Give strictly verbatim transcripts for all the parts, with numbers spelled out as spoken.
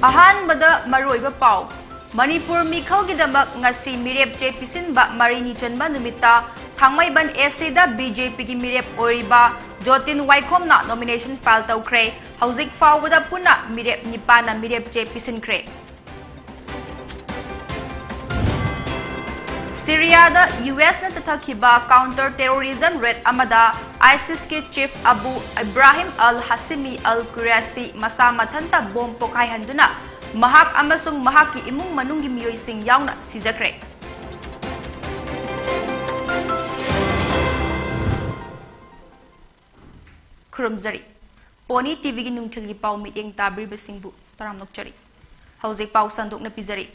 ꯑꯍꯥꯟꯕꯗ ꯃꯔꯨꯑꯣꯏꯕ ꯄꯥꯎ꯫ ꯃꯅꯤꯄꯨꯔ ꯃꯤꯈꯜꯒꯤꯗꯃꯛ ꯉꯁꯤ ꯃꯤꯔꯦꯞ ꯆꯦ ꯄꯤꯁꯤꯟꯕ ꯃꯔꯤꯅꯤ ꯆꯟꯕ ꯅꯨꯃꯤꯠꯇ ꯊꯥꯡꯃꯩꯕꯟ ꯑꯦꯁ ꯁꯤꯗ ꯕꯤ ꯖꯦ ꯄꯤꯒꯤ ꯃꯤꯔꯦꯞ ꯑꯣꯏꯔꯤꯕ ꯖꯣꯇꯤꯟ ꯋꯥꯏꯈꯣꯝꯅ ꯅꯣꯃꯤꯅꯦꯁꯟ ꯐꯥꯏꯜ ꯇꯧꯈ꯭ꯔꯦ꯫ ꯍꯧꯖꯤꯛ ꯐꯥꯎꯕꯗ ꯄꯨꯟꯅ ꯃꯤꯔꯦꯞ ꯅꯤꯄꯥꯟꯅ ꯃꯤꯔꯦꯞ ꯆꯦ ꯄꯤꯁꯤꯟꯈ꯭ꯔꯦ꯫ ꯁꯤꯔꯤꯌꯥꯗ ꯌꯨ ꯑꯦꯁꯅ ꯆꯠꯊꯈꯤꯕ ꯀꯥꯎꯟꯇꯔ ꯇꯦꯔꯣꯔꯤꯖꯝ ꯔꯦꯗ ꯑꯃꯗ ꯑꯥꯏꯁꯤꯁꯀꯤ ꯆꯤꯐ ꯑꯕꯨ ꯏꯕ꯭ꯔꯥꯍꯤꯝ ꯑꯜ ꯍꯥꯁꯤꯃꯤ ꯑꯜ ꯀꯨꯔꯦꯁꯤ ꯃꯁꯥ ꯃꯊꯟꯇ ꯕꯣꯝ ꯄꯣꯈꯥꯏꯍꯟꯗꯨꯅ ꯃꯍꯥꯛ ꯑꯃꯁꯨꯡ ꯃꯍꯥꯛꯀꯤ ꯏꯃꯨꯡ ꯃꯅꯨꯡꯒꯤ ꯃꯤꯑꯣꯏꯁꯤꯡ ꯌꯥꯎꯅ ꯁꯤꯖꯈ꯭ꯔꯦ꯫ ꯈꯨꯔꯨꯝꯖꯔꯤ꯫ ꯄꯣꯅꯤ ꯇꯤ ꯚꯤꯒꯤ ꯅꯨꯡꯊꯤꯜꯒꯤ ꯄꯥꯎ ꯃꯤꯠꯌꯦꯡ ꯇꯥꯕꯤꯔꯤꯕꯁꯤꯡꯕꯨ ꯇꯔꯥꯝꯅ ꯑꯣꯛꯆꯔꯤ꯫ ꯍꯧꯖꯤꯛ ꯄꯥꯎ ꯁꯟꯗꯣꯛꯅ ꯄꯤꯖꯔꯤ꯫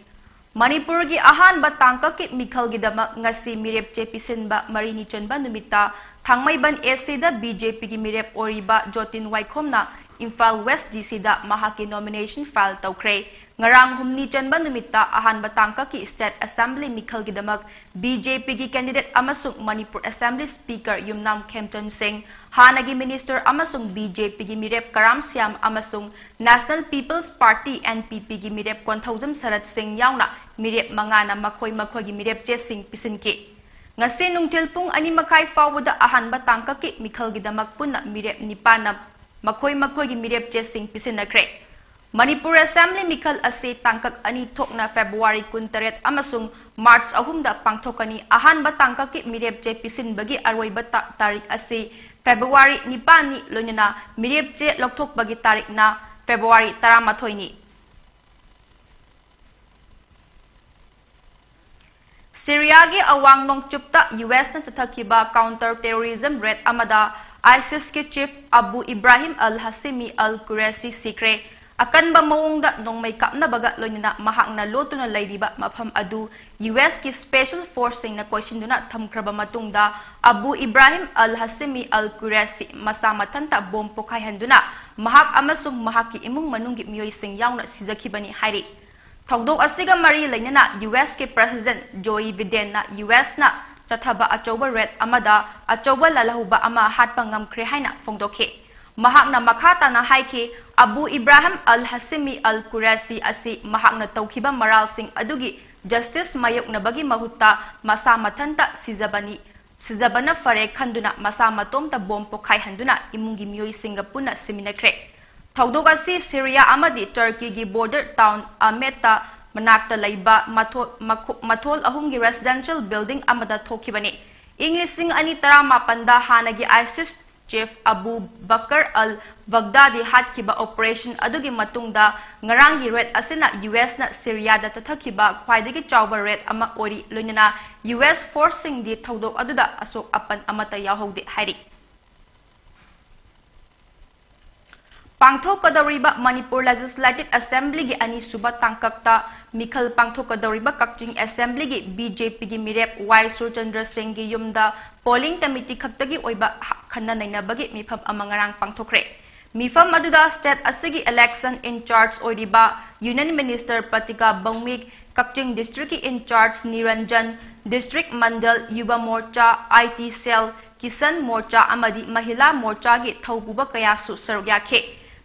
ꯃꯅꯤꯄꯨꯔꯒꯤ ꯑꯍꯥꯟꯕ ꯇꯥꯡꯀꯛꯀꯤ ꯃꯤꯈꯜꯒꯤꯗꯃꯛ ꯉꯁꯤ ꯃꯤꯔꯦꯞ ꯆꯦ ꯄꯤꯁꯤꯟꯕ ꯃꯔꯤꯅꯤ ꯆꯟꯕ ꯅꯨꯃꯤꯠꯇ ꯊꯥꯡꯃꯩꯕꯟ ꯑꯦꯁ ꯁꯤꯗ ꯕꯤ ꯖꯦ ꯄꯤꯒꯤ ꯃꯤꯔꯦꯞ ꯑꯣꯏꯔꯤꯕ ꯖꯣꯇꯤꯟ ꯋꯥꯏꯈꯣꯝꯅ ꯏꯝꯐꯥꯜ ꯋꯦꯁ ꯗꯤ ꯁꯤꯗ ꯃꯍꯥꯛꯀꯤ ꯅꯣꯃꯤꯅꯦꯁꯟ ꯐꯥꯏꯜ ꯇꯧꯈ꯭ꯔꯦ꯫ ꯉꯔꯥꯡ ꯍꯨꯝꯅꯤ ꯆꯟꯕ ꯅꯨꯃꯤꯠꯇ ꯑꯍꯥꯟꯕ ꯇꯥꯡꯀꯛꯀꯤ ꯁ꯭ꯇꯦꯠ ꯑꯦꯁꯦꯝꯕ꯭ꯂꯤ ꯃꯤꯈꯜꯒꯤꯗꯃꯛ ꯕꯤ ꯖꯦ ꯄꯤꯒꯤ ꯀꯦꯟꯗꯤꯗꯦꯠ ꯑꯃꯁꯨꯡ ꯃꯅꯤꯄꯨꯔ ꯑꯦꯁꯦꯝꯕ꯭ꯂꯤ ꯁ꯭ꯄꯤꯀꯔ ꯌꯨꯝꯅꯥꯝ ꯈꯦꯝꯆꯟ ꯁꯤꯡ, ꯍꯥꯟꯅꯒꯤ ꯃꯤꯅꯤꯁꯇꯔ ꯑꯃꯁꯨꯡ ꯕꯤ ꯖꯦ ꯄꯤꯒꯤ ꯃꯤꯔꯦꯞ ꯀꯔꯥꯝ ꯁ꯭ꯌꯥꯝ ꯑꯃꯁꯨꯡ national people's party, N P ꯄꯤꯒꯤ ꯃꯤꯔꯦꯞ ꯀꯣꯟꯊꯧꯖꯝ ꯁꯔꯠ ꯁꯤꯡ ꯌꯥꯎꯅ ꯃꯤꯔꯦꯞ ꯃꯉꯥꯅ ꯃꯈꯣꯏ ꯃꯈꯣꯏꯒꯤ ꯃꯤꯔꯦꯞ ꯆꯦꯁꯤꯡ ꯄꯤꯁꯤꯟꯈꯤ꯫ ꯉꯁꯤ ꯅꯨꯡꯊꯤꯜ ꯄꯨꯡ ꯑꯅꯤ ꯃꯈꯥꯏ ꯐꯥꯎꯕꯗ ꯑꯍꯥꯟꯕ ꯇꯥꯡꯀꯛꯀꯤ ꯃꯤꯈꯜꯒꯤꯗꯃꯛ ꯄꯨꯟꯅ ꯃꯤꯔꯦꯞ ꯅꯤꯄꯥꯟꯅ ꯃꯈꯣꯏ ꯃꯈꯣꯏꯒꯤ ꯃꯤꯔꯦꯞ ꯆꯦꯁꯤꯡ ꯄꯤꯁꯤꯟꯅꯈ꯭ꯔꯦ꯫ ꯃꯅꯤꯄꯨꯔ ꯑꯦꯁꯦꯝꯕ꯭ꯂꯤ ꯃꯤꯈꯜ ꯑꯁꯤ ꯇꯥꯡꯀꯛ ꯑꯅꯤ ꯊꯣꯛꯅ ꯐꯦꯕ꯭ꯔꯨꯋꯥꯔꯤ ꯀꯨꯟꯇꯔꯦꯠ ꯑꯃꯁꯨꯡ ꯃꯥꯔꯆ ꯑꯍꯨꯝꯗ ꯄꯥꯡꯊꯣꯛꯀꯅꯤ꯫ ꯑꯍꯥꯟꯕ ꯇꯥꯡꯀꯛꯀꯤ ꯃꯤꯔꯦꯞ ꯆꯦ ꯄꯤꯁꯤꯟꯕꯒꯤ ꯑꯔꯣꯏꯕ ꯇꯥ-, ꯇꯥꯔꯤꯛ ꯑꯁꯤ ꯐꯦꯕ꯭ꯔꯨꯋꯥꯔꯤ ꯅꯤꯄꯥꯟꯅꯤ, ꯂꯣꯏꯅꯅ ꯃꯤꯔꯦꯞ ꯆꯦ ꯂꯧꯊꯣꯛꯄꯒꯤ ꯇꯥꯔꯤꯛꯅ ꯐꯦꯕ꯭ꯔꯨꯋꯥꯔꯤ ꯇꯔꯥꯃꯥꯊꯣꯏꯅꯤ꯫ ꯁꯤꯔꯤꯌꯥꯒꯤ ꯑꯋꯥꯡ ꯅꯣꯡꯆꯨꯞꯇ ꯌꯨ ꯑꯦꯁꯅ ꯆꯠꯊꯈꯤꯕ ꯀꯥꯎꯟꯇꯔ ꯇꯦꯔꯣꯔꯤꯖꯝ ꯔꯦꯗ ꯑꯃꯗ ꯑꯥꯏꯁꯤꯁꯀꯤ ꯆꯤꯐ ꯑꯕꯨ ꯏꯕ꯭ꯔꯥꯍꯤꯝ ꯑꯜ ꯍꯥꯁꯤꯃꯤ ꯑꯜ ꯀꯨꯔꯦꯁꯤ ꯁꯤꯈ꯭ꯔꯦ꯫ ꯑꯀꯟꯕ ꯃꯑꯣꯡꯗ ꯅꯣꯡꯃꯩ ꯀꯥꯞꯅꯕꯒ ꯂꯣꯏꯅꯅ ꯃꯍꯥꯛꯅ ꯂꯣꯠꯇꯨꯅ ꯂꯩꯔꯤꯕ ꯃꯐꯝ ꯑꯗꯨ ꯌꯨ ꯑꯦꯁꯀꯤ ꯁ꯭ꯄꯦꯁꯦꯜ ꯐꯣꯔꯁꯁꯤꯡꯅ ꯀꯣꯏꯁꯤꯟꯗꯨꯅ ꯊꯝꯈ꯭ꯔꯕ ꯃꯇꯨꯡꯗ, ꯑꯕꯨ ꯏꯕ꯭ꯔꯥꯍꯤꯝ ꯑꯜ ꯍꯥꯁꯤꯃꯤ ꯑꯜ ꯀꯨꯔꯦꯁꯤ ꯃꯁꯥ ꯃꯊꯟꯇ ꯕꯣꯝ ꯄꯣꯈꯥꯏꯍꯟꯗꯨꯅ ꯃꯍꯥꯛ ꯑꯃꯁꯨꯡ ꯃꯍꯥꯛꯀꯤ ꯏꯃꯨꯡ ꯃꯅꯨꯡꯒꯤ ꯃꯤꯑꯣꯏꯁꯤꯡ ꯌꯥꯎꯅ ꯁꯤꯖꯈꯤꯕꯅꯤ ꯍꯥꯏꯔꯤ꯫ ꯊꯧꯗꯣꯛ ꯑꯁꯤꯒ ꯃꯔꯤ ꯂꯩꯅꯅ ꯌꯨ ꯑꯦꯁꯀꯤ ꯄ꯭ꯔꯦꯁꯤꯗꯦꯟꯠ ꯖꯣꯏ ꯕꯤꯗꯦꯟꯅ ꯌꯨ ꯑꯦꯁꯅ ꯆꯠꯊꯕ ꯑꯆꯧꯕ ꯔꯦꯗ ꯑꯃꯗ ꯑꯆꯧꯕ ꯂꯥꯜꯍꯧꯕ ꯑꯃ ꯍꯥꯠꯄ ꯉꯝꯈ꯭ꯔꯦ ꯍꯥꯏꯅ ꯐꯣꯡꯗꯣꯛꯈꯤ꯫ ꯃꯍꯥꯛꯅ ꯃꯈꯥ ꯇꯥꯅ ꯍꯥꯏꯈꯤ, ꯑꯕꯨ ꯏꯕ꯭ꯔꯥꯍꯤꯝ ꯑꯜ ꯍꯁꯤꯃꯤ ꯑꯜ ꯀꯨꯔꯦꯁꯤ ꯑꯁꯤ ꯃꯍꯥꯛꯅ ꯇꯧꯈꯤꯕ ꯃꯔꯥꯜꯁꯤꯡ ꯑꯗꯨꯒꯤ ꯖꯁꯇꯤꯁ ꯃꯥꯌꯣꯛꯅꯕꯒꯤ ꯃꯍꯨꯠꯇ ꯃꯁꯥ ꯃꯊꯟꯇ ꯁꯤꯖꯕꯅꯤ, ꯁꯤꯖꯕꯅ ꯐꯔꯦ ꯈꯟꯗꯨꯅ ꯃꯁꯥ ꯃꯇꯣꯝꯇ ꯕꯣꯝ ꯄꯣꯈꯥꯏꯍꯟꯗꯨꯅ ꯏꯃꯨꯡꯒꯤ ꯃꯤꯑꯣꯏꯁꯤꯡꯒ ꯄꯨꯟꯅ ꯁꯤꯃꯤꯟꯅꯈ꯭ꯔꯦ꯫ ꯊꯧꯗꯣꯛ ꯑꯁꯤ ꯁꯤꯔꯤꯌꯥ ꯑꯃꯗꯤ ꯇꯔꯀꯤꯒꯤ ꯕꯣꯔꯗꯔ ꯇꯥꯎꯟ ꯑꯃꯦꯠꯇ ꯃꯅꯥꯛꯇ ꯂꯩꯕ ꯃꯊꯣ-, ꯃꯈꯣ-, ꯃꯊꯣꯜ ꯑꯍꯨꯝꯒꯤ ꯔꯦꯁꯤꯗꯦꯟꯁꯤꯌꯦꯜ ꯕꯤꯜꯗꯤꯡ ꯑꯃꯗ ꯊꯣꯛꯈꯤꯕꯅꯤ꯫ ꯏꯪ ꯂꯤꯁꯤꯡ ꯑꯅꯤ ꯇꯔꯥꯃꯥꯄꯟꯗ ꯍꯥꯟꯅꯒꯤ ꯑꯥꯏꯁꯤꯁ ꯆꯤꯐ ꯑꯕꯨ ꯕꯀꯔ ꯑꯜ ꯕꯒꯗꯥꯗꯤ ꯍꯥꯠꯈꯤꯕ ꯑꯣꯄꯔꯦꯁꯟ ꯑꯗꯨꯒꯤ ꯃꯇꯨꯡꯗ ꯉꯔꯥꯡꯒꯤ ꯔꯦꯗ ꯑꯁꯤꯅ ꯌꯨ ꯑꯦꯁꯅ ꯁꯤꯔꯤꯌꯥꯗ ꯆꯠꯊꯈꯤꯕ ꯈ꯭ꯋꯥꯏꯗꯒꯤ ꯆꯥꯎꯕ ꯔꯦꯗ ꯑꯃ ꯑꯣꯏꯔꯤ, ꯂꯣꯏꯅꯅ ꯌꯨ ꯑꯦꯁ ꯐꯣꯔꯁꯁꯤꯡꯗꯤ ꯊꯧꯗꯣꯛ ꯑꯗꯨꯗ ꯑꯁꯣꯛ ꯑꯄꯟ ꯑꯃꯠꯇ ꯌꯥꯎꯍꯧꯗꯦ ꯍꯥꯏꯔꯤ꯫ ꯄꯥꯡꯊꯣꯛꯀꯗꯧꯔꯤꯕ ꯃꯅꯤꯄꯨꯔ ꯂꯦꯖꯤꯁꯂꯦꯇꯤꯚ ꯑꯦꯁꯦꯝꯕ꯭ꯂꯤꯒꯤ ꯑꯅꯤꯁꯨꯕ ꯇꯥꯡꯀꯛꯇ ꯃꯤꯈꯜ ꯄꯥꯡꯊꯣꯛꯀꯗꯧꯔꯤꯕ ꯀꯛꯆꯤꯡ ꯑꯦꯁꯦꯝꯕ꯭ꯂꯤꯒꯤ ꯕꯤ ꯖꯦ ꯄꯤꯒꯤ ꯃꯤꯔꯦꯞ ꯋꯥꯏ ꯁꯨꯔꯆꯟꯗ꯭ꯔ ꯁꯤꯡꯒꯤ ꯌꯨꯝꯗ ꯄꯣꯂꯤꯡ ꯀꯃꯤꯇꯤ ꯈꯛꯇꯒꯤ ꯑꯣꯏꯕ ꯈꯟꯅ ꯅꯩꯅꯕꯒꯤ ꯃꯤꯐꯝ ꯑꯃ ꯉꯔꯥꯡ ꯄꯥꯡꯊꯣꯛꯈ꯭ꯔꯦ꯫ ꯃꯤꯐꯝ ꯑꯗꯨꯗ ꯁ꯭ꯇꯦꯠ ꯑꯁꯤꯒꯤ ꯏꯂꯦꯛꯁꯟ ꯏꯟꯆꯥꯔꯖ ꯑꯣꯏꯔꯤꯕ ꯌꯨꯅꯤꯌꯟ ꯃꯤꯅꯤꯁꯇꯔ ꯄ꯭ꯔꯇꯤꯀꯥ ꯚꯧꯃꯤꯛ, ꯀꯛꯆꯤꯡ ꯗꯤꯁꯇ꯭ꯔꯤꯛꯀꯤ ꯏꯟꯆꯥꯔꯖ ꯅꯤꯔꯟꯖꯟ, ꯗꯤꯁꯇ꯭ꯔꯤꯛ ꯃꯟꯗꯜ ꯌꯨꯕ ꯃꯣꯔꯆꯥ, ꯑꯥꯏ ꯇꯤ ꯁꯦꯜ, ꯀꯤꯁꯟ ꯃꯣꯔꯆꯥ ꯑꯃꯗꯤ ꯃꯍꯤꯂꯥ ꯃꯣꯔꯆꯥꯒꯤ ꯊꯧꯄꯨꯕ ꯀꯌꯥꯁꯨ ꯁꯔꯨꯛ ꯌꯥꯈꯤ꯫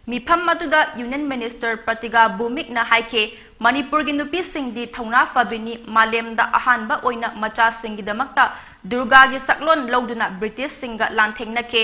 ꯃꯤꯐꯝ ꯑꯗꯨꯗ ꯌꯨꯅꯤꯌꯟ ꯃꯤꯅꯤꯁꯇꯔ ꯄ꯭ꯔꯇꯤꯀꯥ ꯚꯧꯃꯤꯛꯅ ꯍꯥꯏꯈꯤ, ꯃꯅꯤꯄꯨꯔꯒꯤ ꯅꯨꯄꯤꯁꯤꯡꯗꯤ ꯊꯧꯅꯥ ꯐꯕꯤꯅꯤ, ꯃꯥꯂꯦꯝꯗ ꯑꯍꯥꯟꯕ ꯑꯣꯏꯅ ꯃꯆꯥꯁꯤꯡꯒꯤꯗꯃꯛꯇ ꯗꯨꯔꯒꯥꯒꯤ ꯁꯛꯂꯣꯟ ꯂꯧꯗꯨꯅ ꯕ꯭ꯔꯤꯇꯤꯁꯁꯤꯡꯒ ꯂꯥꯟꯊꯦꯡꯅꯈꯤ꯫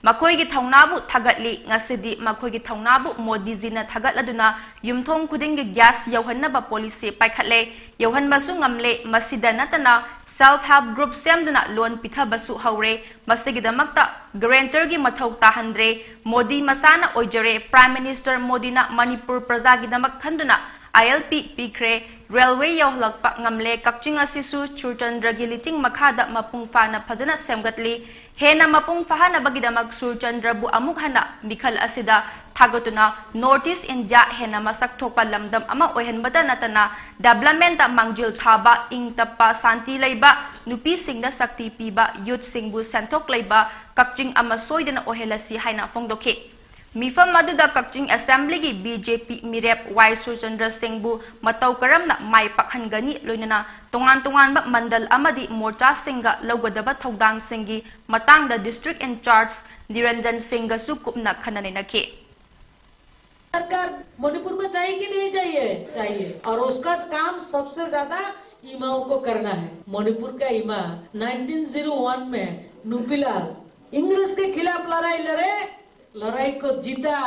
ꯃꯈꯣꯏꯒꯤ ꯊꯧꯅꯥꯕꯨ ꯊꯥꯒꯠꯂꯤ꯫ ꯉꯁꯤꯗꯤ ꯃꯈꯣꯏꯒꯤ ꯊꯧꯅꯥꯕꯨ ꯃꯣꯗꯤꯖꯤꯅ ꯊꯥꯒꯠꯂꯗꯨꯅ ꯌꯨꯝꯊꯣꯡ ꯈꯨꯗꯤꯡꯒꯤ ꯒ꯭ꯌꯥꯁ ꯌꯧꯍꯟꯅꯕ ꯄꯣꯂꯤꯁꯤ ꯄꯥꯏꯈꯠꯂꯦ꯫ ꯌꯧꯍꯟꯕꯁꯨ ꯉꯝꯂꯦ꯫ ꯃꯁꯤꯗ ꯅꯠꯇꯅ ꯁꯦꯜꯐ ꯍꯦꯜꯞ ꯒ꯭ꯔꯨꯞ ꯁꯦꯝꯗꯨꯅ ꯂꯣꯟ ꯄꯤꯊꯕꯁꯨ ꯍꯧꯔꯦ꯫ ꯃꯁꯤꯒꯤꯗꯃꯛꯇ ꯒ꯭ꯔꯦꯟꯇꯔꯒꯤ ꯃꯊꯧ ꯇꯥꯍꯟꯗ꯭ꯔꯦ꯫ ꯃꯣꯗꯤ ꯃꯁꯥꯅ ꯑꯣꯏꯖꯔꯦ꯫ ꯄ꯭ꯔꯥꯏꯝ ꯃꯤꯅꯤꯁꯇꯔ ꯃꯣꯗꯤꯅ ꯃꯅꯤꯄꯨꯔ ꯄ꯭ꯔꯖꯥꯒꯤꯗꯃꯛ ꯈꯟꯗꯨꯅ ꯑꯥꯏ ꯑꯦꯜ ꯄꯤ ꯄꯤꯈ꯭ꯔꯦ꯫ ꯔꯦꯜꯋꯦ ꯌꯧꯍꯜꯂꯛꯄ ꯉꯝꯂꯦ꯫ ꯀꯛꯆꯤꯡ ꯑꯁꯤꯁꯨ ꯁꯨꯔꯆꯟꯗ꯭ꯔꯒꯤ ꯂꯤꯆꯤꯡ ꯃꯈꯥꯗ ꯃꯄꯨꯡ ꯐꯥꯅ ꯐꯖꯅ ꯁꯦꯝꯒꯠꯂꯤ꯫ ꯍꯦꯟꯅ ꯃꯄꯨꯡ ꯐꯥꯍꯟꯅꯕꯒꯤꯗꯃꯛ ꯁꯨꯔꯆꯟꯗ꯭ꯔꯕꯨ ꯑꯃꯨꯛ ꯍꯟꯅ ꯃꯤꯈꯜ ꯑꯁꯤꯗ ꯊꯥꯒꯠꯇꯨꯅ ꯅꯣꯔꯠ ꯏꯁ ꯏꯟꯗꯤꯌꯥ ꯍꯦꯟꯅ ꯃꯁꯛ ꯊꯣꯛꯄ ꯂꯝꯗꯝ ꯑꯃ ꯑꯣꯏꯍꯟꯕꯇ ꯅꯠꯇꯅ ꯗꯦꯕꯂꯞꯃꯦꯟꯇ ꯃꯥꯡꯖꯤꯜ ꯊꯥꯕ, ꯏꯪ ꯇꯞꯄ, ꯁꯥꯟꯇꯤ ꯂꯩꯕ, ꯅꯨꯄꯤꯁꯤꯡꯗ ꯁꯛꯇꯤ ꯄꯤꯕ, ꯌꯨꯠꯁꯤꯡꯕꯨ ꯁꯦꯟꯊꯣꯛ ꯂꯩꯕ ꯀꯛꯆꯤꯡ ꯑꯃ ꯁꯣꯏꯗꯅ ꯑꯣꯏꯍꯜꯂꯁꯤ ꯍꯥꯏꯅ ꯐꯣꯡꯗꯣꯛꯈꯤ꯫ ꯃꯤꯐꯝ ꯑꯗꯨꯗ ꯀꯛꯆꯤꯡ ꯑꯦꯁꯦꯝꯕ꯭ꯂꯤꯒꯤ ꯕꯤ ꯖꯦ ꯄꯤ ꯃꯤꯔꯦꯞ ꯋꯥꯏ ꯁꯨꯔꯆꯟꯗ꯭ꯔ ꯁꯤꯡꯕꯨ ꯃꯇꯧ ꯀꯔꯝꯅ ꯃꯥꯏ ꯄꯥꯛꯍꯟꯒꯅꯤ, ꯂꯣꯏꯅꯅ ꯇꯣꯉꯥꯟ ꯇꯣꯉꯥꯟꯕ ꯃꯟꯗꯜ ꯑꯃꯗꯤ ꯃꯣꯔꯆꯥꯁꯤꯡꯒ ꯂꯧꯒꯗꯕ ꯊꯧꯗꯥꯡꯁꯤꯡꯒꯤ ꯃꯇꯥꯡꯗ district in charge ꯅꯤꯔꯟꯖꯟ ꯁꯤꯡꯒꯁꯨ ꯀꯨꯞꯅ ꯈꯟꯅ ꯅꯩꯅꯈꯤ꯫ सरकार मणिपुर में चाहिए कि नहीं चाहिए? चाहिए। और उसका काम सबसे ज्यादा इमाओं को करना है। मणिपुर का इमा नाइनटीन ज़ीरो वन में नूपीलाल अंग्रेज के खिलाफ लड़ाई लड़े, लड़ाई को जीता,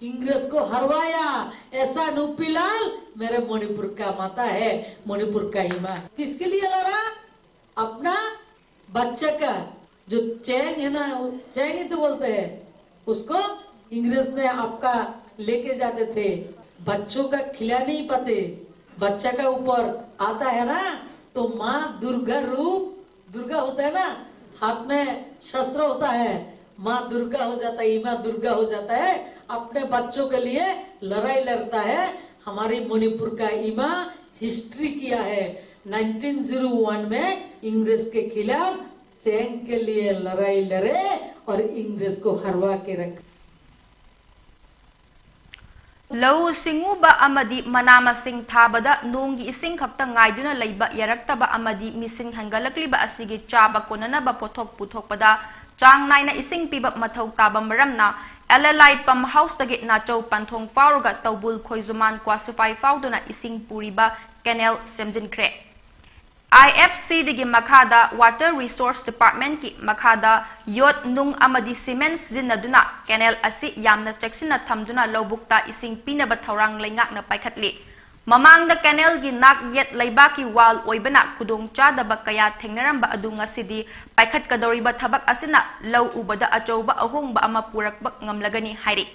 अंग्रेज को हरवाया। ऐसा नूपीलाल मेरे मणिपुर का माता है, मणिपुर का इमा। किसके लिए लड़ा? अपना बच्चा का जो चैंग है ना, वो चैंग ही तो बोलते हैं उसको। अंग्रेज ने आपका लेके जाते थे, बच्चों का खिला नहीं पाते। बच्चा का ऊपर आता है ना, तो माँ दुर्गा रूप, दुर्गा होता है ना, हाथ में शस्त्र होता है, माँ दुर्गा हो जाता है, इमा दुर्गा हो जाता है, अपने बच्चों के लिए लड़ाई लड़ता है। हमारी मणिपुर का इमा हिस्ट्री किया है। नाइनटीन ज़ीरो वन में अंग्रेज के खिलाफ चैंग के लिए लड़ाई लड़े और अंग्रेज को हरवा के रखा। ꯂꯧꯎ ꯁꯤꯡꯎꯕ ꯑꯃꯗꯤ ꯃꯅꯥ ꯃꯁꯤꯡ ꯊꯥꯕꯗ ꯅꯣꯡꯒꯤ ꯏꯁꯤꯡ ꯈꯛꯇ ꯉꯥꯏꯗꯨꯅ ꯂꯩꯕ ꯌꯥꯔꯛꯇꯕ ꯑꯃꯗꯤ ꯃꯤꯁꯤꯡ ꯍꯦꯟꯒꯠꯂꯛꯂꯤꯕ ꯑꯁꯤꯒꯤ ꯆꯥꯕ ꯀꯣꯟꯅꯅꯕ ꯄꯣꯠꯊꯣꯛ ꯄꯨꯊꯣꯛꯄꯗ ꯆꯥꯡ ꯅꯥꯏꯅ ꯏꯁꯤꯡ ꯄꯤꯕ ꯃꯊꯧ ꯇꯥꯕ ꯃꯔꯝꯅ, ꯑꯦꯜ ꯑꯦꯜ ꯑꯥꯏ ꯄꯝ ꯍꯥꯎꯁꯇꯒꯤ ꯅꯥꯆꯧ ꯄꯟꯊꯣꯡ ꯐꯥꯎꯔꯒ ꯇꯧꯕꯨꯜ ꯈꯣꯏꯖꯨꯃꯥꯟ ꯀ꯭ꯋꯥꯁꯤꯐꯥꯏ ꯐꯥꯎꯗꯨꯅ ꯏꯁꯤꯡ ꯄꯨꯔꯤꯕ ꯀꯦꯅꯦꯜ ꯁꯦꯝꯖꯤꯟꯈ꯭ꯔꯦ꯫ ꯑꯥꯏ ꯑꯦꯐ ꯁꯤꯗꯒꯤ ꯃꯈꯥꯗ Water Resource Departmentꯀꯤ ꯃꯈꯥꯗ ꯌꯣꯠ, ꯅꯨꯡ ꯑꯃꯗꯤ ꯁꯤꯃꯦꯟ ꯁꯤꯖꯤꯟꯅꯗꯨꯅ ꯀꯦꯅꯦꯜ ꯑꯁꯤ ꯌꯥꯝꯅ ꯆꯦꯛꯁꯤꯟꯅ ꯊꯝꯗꯨꯅ ꯂꯧꯕꯨꯛꯇ ꯏꯁꯤꯡ ꯄꯤꯅꯕ ꯊꯧꯔꯥꯡ ꯂꯩꯉꯥꯛꯅ ꯄꯥꯏꯈꯠꯂꯤ꯫ ꯃꯃꯥꯡꯗ ꯀꯦꯅꯦꯜꯒꯤ ꯅꯥꯛ ꯌꯦꯠ ꯂꯩꯕꯥꯛꯀꯤ ꯋꯥꯜ ꯑꯣꯏꯕꯅ ꯈꯨꯗꯣꯡꯆꯥꯗꯕ ꯀꯌꯥ ꯊꯦꯡꯅꯔꯝꯕ ꯑꯗꯨ ꯉꯁꯤꯗꯤ ꯄꯥꯏꯈꯠꯀꯗꯧꯔꯤꯕ ꯊꯕꯛ ꯑꯁꯤꯅ ꯂꯧ ꯎꯕꯗ ꯑꯆꯧꯕ ꯑꯍꯣꯡꯕ ꯑꯃ ꯄꯨꯔꯛꯄ ꯉꯝꯂꯒꯅꯤ ꯍꯥꯏꯔꯤ꯫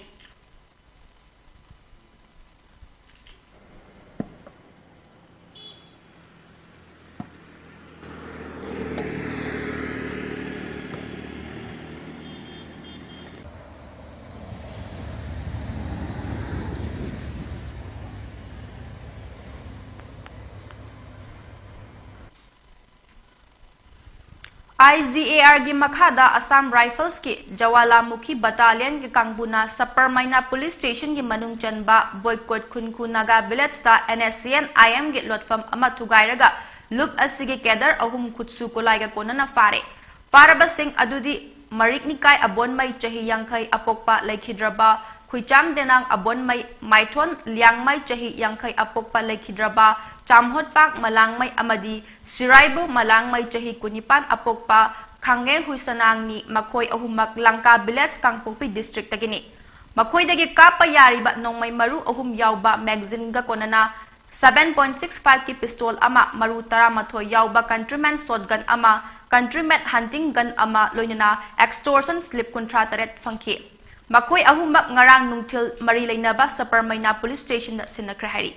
ꯑꯥꯏ ꯖꯤ ꯑꯦ ꯑꯥꯔꯒꯤ ꯃꯈꯥꯗ ꯑꯁꯥꯝ ꯔꯥꯏꯐꯜꯁꯀꯤ ꯖꯋꯥꯂꯥꯃꯨꯈꯤ ꯕꯠꯇꯥꯂꯤꯌꯟꯒꯤ ꯀꯥꯡꯕꯨꯅ ꯁꯄꯔꯃꯩꯅꯥ ꯄꯨꯂꯤꯁ ꯁ꯭ꯇꯦꯁꯟꯒꯤ ꯃꯅꯨꯡ ꯆꯟꯕ ꯕꯣꯏꯀꯣꯠ ꯈꯨꯟꯈꯨ ꯅꯥꯒꯥ ꯚꯤꯂꯦꯖꯇ ꯑꯦꯟ ꯑꯦꯁ ꯁꯤ ꯑꯦꯟ ꯑꯥꯏ ꯑꯦꯝꯒꯤ ꯂꯣꯠꯐꯝ ꯑꯃ ꯊꯨꯒꯥꯏꯔꯒ ꯂꯨꯞ ꯑꯁꯤꯒꯤ ꯀꯦꯗꯔ ꯑꯍꯨꯝ ꯈꯨꯠꯁꯨ ꯈꯨꯠꯂꯥꯏꯒ ꯀꯣꯟꯅꯅ ꯐꯥꯔꯦ꯫ ꯐꯥꯔꯕꯁꯤꯡ ꯑꯗꯨꯗꯤ ꯃꯔꯤꯛꯅꯤꯀꯥꯏ ꯑꯕꯣꯟꯃꯩ ꯆꯍꯤ ꯌꯥꯡꯈꯩ ꯑꯄꯣꯛꯄ ꯂꯩꯈꯤꯗ꯭ꯔꯕ ꯈꯨꯏꯆꯥꯝ ꯗꯦꯅꯥꯡ ꯑꯕꯣꯟꯃꯩ, ꯃꯥꯏꯊꯣꯟ ꯂꯤꯌꯥꯡꯃꯩ ꯆꯍꯤ ꯌꯥꯡꯈꯩ ꯑꯄꯣꯛꯄ ꯂꯩꯈꯤꯗ꯭ꯔꯕ ꯆꯥꯝꯍꯣꯠꯄꯥꯛ ꯃꯂꯥꯡꯃꯩ ꯑꯃꯗꯤ ꯁꯤꯔꯥꯏꯕꯨ ꯃꯂꯥꯡꯃꯩ ꯆꯍꯤ ꯀꯨꯟꯅꯤꯄꯥꯟ ꯑꯄꯣꯛꯄ ꯈꯥꯡꯉꯦ ꯍꯨꯏꯁꯅꯥꯡꯅꯤ꯫ ꯃꯈꯣꯏ ꯑꯍꯨꯝꯃꯛ ꯂꯪꯀꯥ ꯚꯤꯂꯦꯖ, ꯀꯥꯡꯄꯣꯛꯄꯤ ꯗꯤꯁꯇ꯭ꯔꯤꯛꯇꯒꯤꯅꯤ꯫ ꯃꯈꯣꯏꯗꯒꯤ ꯀꯥꯞꯄ ꯌꯥꯔꯤꯕ ꯅꯣꯡꯃꯩ ꯃꯔꯨ ꯑꯍꯨꯝ ꯌꯥꯎꯕ ꯃꯦꯒꯥꯖꯤꯟꯒ ꯀꯣꯟꯅꯅ seven point six five ꯀꯤ ꯄꯤꯁꯇꯣꯜ ꯑꯃ, ꯃꯔꯨ ꯇꯔꯥꯃꯥꯊꯣꯏ ꯌꯥꯎꯕ ꯀꯟꯇ꯭ꯔꯤꯃꯦꯟ ꯁꯣꯠꯒꯟ ꯑꯃ, ꯀꯟꯇ꯭ꯔꯤꯃꯦꯟ ꯍꯟꯇꯤꯡ ꯒꯟ ꯑꯃ, ꯂꯣꯏꯅꯅ ꯑꯦꯛꯁꯇꯣꯔꯁꯟ ꯁ꯭ꯂꯤꯞ ꯀꯨꯟꯊ꯭ꯔꯥ ꯇꯔꯦꯠ ꯐꯪꯈꯤ꯫ ꯃꯈꯣꯏ ꯑꯍꯨꯝꯃꯛ ꯉꯔꯥꯡ ꯅꯨꯡꯊꯤꯜ ꯃꯔꯤ ꯂꯩꯅꯕ ꯁꯄꯔꯃꯩꯅꯥ ꯄꯨꯂꯤꯁ ꯁ꯭ꯇꯦꯁꯟꯗ ꯁꯤꯟꯅꯈ꯭ꯔꯦ ꯍꯥꯏꯔꯤ꯫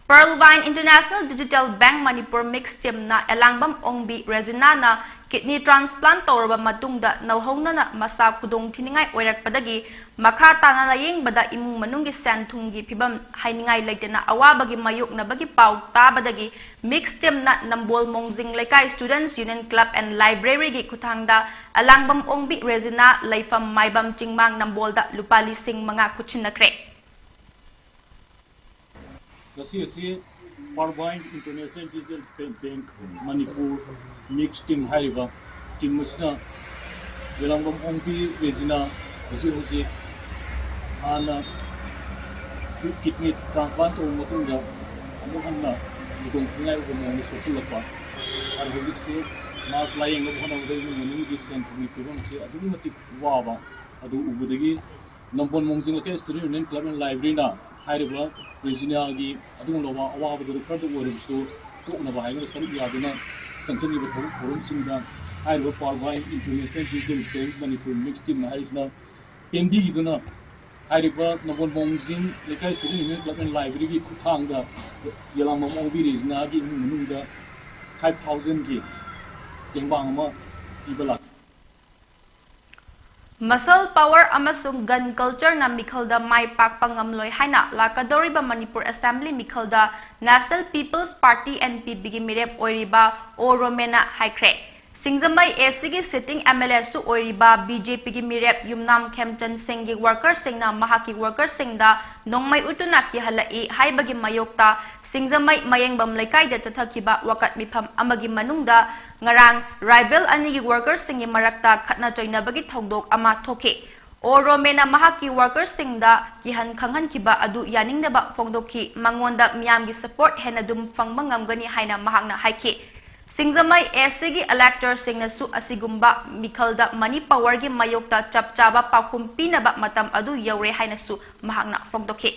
Pearl Vine International Digital Bank Manipur mix ꯇꯤꯝꯅ ꯑꯦꯂꯥꯡꯕꯝ ꯑꯣꯡꯕꯤ ꯔꯦꯖꯤꯅꯥꯅ ꯀꯤꯗꯅꯤ ꯇ꯭ꯔꯥꯟꯁꯄ꯭ꯂꯥꯟ ꯇꯧꯔꯕ ꯃꯇꯨꯡꯗ ꯅꯧꯍꯧꯅꯅ ꯃꯁꯥ ꯈꯨꯗꯣꯡꯊꯤꯅꯤꯡꯉꯥꯏ ꯑꯣꯏꯔꯛꯄꯗꯒꯤ ꯃꯈꯥ ꯇꯥꯅ ꯂꯥꯌꯦꯡꯕꯗ ꯏꯃꯨꯡ ꯃꯅꯨꯡꯒꯤ ꯁꯦꯟ ꯊꯨꯝꯒꯤ ꯐꯤꯕꯝ ꯍꯥꯏꯅꯤꯡꯉꯥꯏ ꯂꯩꯇꯅ ꯑꯋꯥꯕꯒꯤ ꯃꯥꯌꯣꯛꯅꯕꯒꯤ ꯄꯥꯎ ꯇꯥꯕꯗꯒꯤ ꯃꯤꯛꯁ ꯇꯤꯝꯅ ꯅꯝꯕꯣꯜ ꯃꯣꯡꯖꯤꯡ ꯂꯩꯀꯥꯏ Students Union Club and Library ꯒꯤ ꯈꯨꯠꯊꯥꯡꯗ ꯑꯂꯥꯡꯕꯝ ꯑꯣꯡꯕꯤ ꯔꯦꯖꯤꯅꯥ ꯂꯩꯐꯝ ꯃꯥꯏꯕꯝ ꯆꯤꯡꯃꯥꯡ ꯅꯝꯕꯣꯜꯗ ꯂꯨꯄꯥ ꯂꯤꯁꯤꯡ ꯃꯉꯥ ꯈꯨꯠꯁꯤꯟꯅꯈ꯭ꯔꯦ꯫ ꯉꯁꯤ ꯑꯁꯤ Pearl Vine International Digital Bank Manipur mix team ꯍꯥꯏꯔꯤꯕ ꯇꯤꯝ ꯑꯁꯤꯅ ꯌꯦꯂꯥꯡꯕꯝ ꯑꯣꯡꯕꯤ ꯔꯦꯖꯤꯅꯥ ꯍꯧꯖꯤꯛ ꯍꯧꯖꯤꯛ ꯍꯥꯟꯅ ꯀꯤꯗꯅꯤ ꯇ꯭ꯔꯥꯟꯁꯄ꯭ꯂꯥꯟ ꯇꯧꯔꯕ ꯃꯇꯨꯡꯗ ꯑꯃꯨꯛ ꯍꯟꯅ ꯈꯨꯗꯣꯡꯊꯤꯅꯤꯡꯉꯥꯏ ꯑꯣꯏꯕ ꯃꯑꯣꯡꯗ ꯁꯣꯛꯆꯤꯜꯂꯛꯄ꯫ ꯑꯗꯣ ꯍꯧꯖꯤꯛꯁꯤ ꯃꯍꯥꯛ ꯂꯥꯌꯦꯡꯅꯕ ꯍꯣꯠꯅꯕꯗ ꯏꯃꯨꯡ ꯃꯅꯨꯡꯒꯤ ꯁꯦꯟ ꯊꯨꯝꯒꯤ ꯐꯤꯕꯝꯁꯤ ꯑꯗꯨꯛꯀꯤ ꯃꯇꯤꯛ ꯋꯥꯕ ꯑꯗꯨ ꯎꯕꯗꯒꯤ ꯅꯝꯕꯣꯜ ꯃꯣꯡꯖꯤꯡ ꯂꯩꯀꯥꯏ Student Union Club and Library ꯅ ꯍꯥꯏꯔꯤꯕ ꯔꯦꯖꯤꯅꯥꯒꯤ ꯑꯗꯨꯒꯨꯝꯂꯕ ꯑꯋꯥꯕꯗꯨꯗ ꯈꯔꯗ ꯑꯣꯏꯔꯕꯁꯨ ꯀꯣꯛꯅꯕ ꯍꯥꯏꯗꯨꯅ ꯁꯔꯨꯛ ꯌꯥꯗꯨꯅ ꯆꯪꯁꯤꯟꯈꯤꯕ ꯊꯕꯛ ꯊꯧꯔꯝꯁꯤꯡꯗ ꯍꯥꯏꯔꯤꯕ Pearl Vine International Digital Bank Manipur mix team ꯍꯥꯏꯔꯤꯁꯤꯅ ꯄꯦꯟꯕꯤꯈꯤꯗꯨꯅ ꯍꯥꯏꯔꯤꯕ ꯅꯝꯕꯣꯜ ꯃꯣꯡꯖꯤꯡ ꯂꯩꯀꯥꯏ Student Union Club and Library ꯒꯤ ꯈꯨꯠꯊꯥꯡꯗ ꯌꯦꯂꯥꯡꯕꯝ ꯑꯣꯡꯕꯤ ꯔꯦꯖꯤꯅꯥꯒꯤ ꯏꯃꯨꯡ ꯃꯅꯨꯡꯗ five thousand ꯒꯤ ꯇꯦꯡꯕꯥꯡ ꯑꯃ ꯄꯤꯕ ꯂꯥꯛ Muscle power ꯑꯃꯁꯨꯡ gun culture ꯅ ꯃꯤꯈꯜꯗ ꯃꯥꯏ ꯄꯥꯛꯄ ꯉꯝꯂꯣꯏ ꯍꯥꯏꯅ ꯂꯥꯛꯀꯗꯧꯔꯤꯕ Manipur Assembly ꯃꯤꯈꯜꯗ National People's Party, N P P ꯒꯤ ꯃꯤꯔꯦꯞ ꯑꯣꯏꯔꯤꯕ ꯑꯣ ꯔꯣꯃꯦꯅ ꯍꯥꯏꯈ꯭ꯔꯦ꯫ ꯁꯤꯡꯖꯃꯩ A C ꯒꯤ sitting M L A ꯁꯨ ꯑꯣꯏꯔꯤꯕ B J P ꯒꯤ ꯃꯤꯔꯦꯞ ꯌꯨꯝꯅꯥꯝ ꯈꯦꯝꯆꯟ ꯁꯤꯡꯒꯤ worker ꯁꯤꯡꯅ ꯃꯍꯥꯛꯀꯤ worker ꯁꯤꯡꯗ ꯅꯣꯡꯃꯩ ꯎꯠꯇꯨꯅ ꯀꯤꯍꯜꯂꯛꯏ ꯍꯥꯏꯕꯒꯤ ꯃꯥꯌꯣꯛꯇ ꯁꯤꯡꯖꯃꯩ ꯃꯌꯦꯡꯕꯝ ꯂꯩꯀꯥꯏꯗ ꯆꯠꯊꯈꯤꯕ ꯋꯥꯀꯠ ꯃꯤꯐꯝ ꯑꯃꯒꯤ ꯃꯅꯨꯡꯗ ꯉꯔꯥꯡ rival ꯑꯅꯤꯒꯤ worker ꯁꯤꯡꯒꯤ ꯃꯔꯛꯇ ꯈꯠꯅ ꯆꯩꯅꯕꯒꯤ ꯊꯧꯗꯣꯛ ꯑꯃ ꯊꯣꯛꯈꯤ꯫ ꯑꯣ ꯔꯣꯃꯦꯅ ꯃꯍꯥꯛꯀꯤ worker ꯁꯤꯡꯗ ꯀꯤꯍꯟ ꯈꯪꯍꯟꯈꯤꯕ ꯑꯗꯨ ꯌꯥꯅꯤꯡꯗꯕ ꯐꯣꯡꯗꯣꯛꯈꯤ꯫ ꯃꯉꯣꯟꯗ ꯃꯤꯌꯥꯝꯒꯤ support ꯍꯦꯟꯅ ꯑꯗꯨꯝ ꯐꯪꯕ ꯉꯝꯒꯅꯤ ꯍꯥꯏꯅ ꯃꯍꯥꯛꯅ ꯍꯥꯏꯈꯤ꯫ ꯁꯤꯡꯖꯃꯩ A C ꯒꯤ elector ꯁꯤꯡꯅꯁꯨ ꯑꯁꯤꯒꯨꯝꯕ ꯃꯤꯈꯜꯗ money power ꯒꯤ ꯃꯥꯌꯣꯛꯇ ꯆꯞ ꯆꯥꯕ ꯄꯥꯎꯈꯨꯝ ꯄꯤꯅꯕ ꯃꯇꯝ ꯑꯗꯨ ꯌꯧꯔꯦ ꯍꯥꯏꯅꯁꯨ ꯃꯍꯥꯛꯅ ꯐꯣꯡꯗꯣꯛꯈꯤ꯫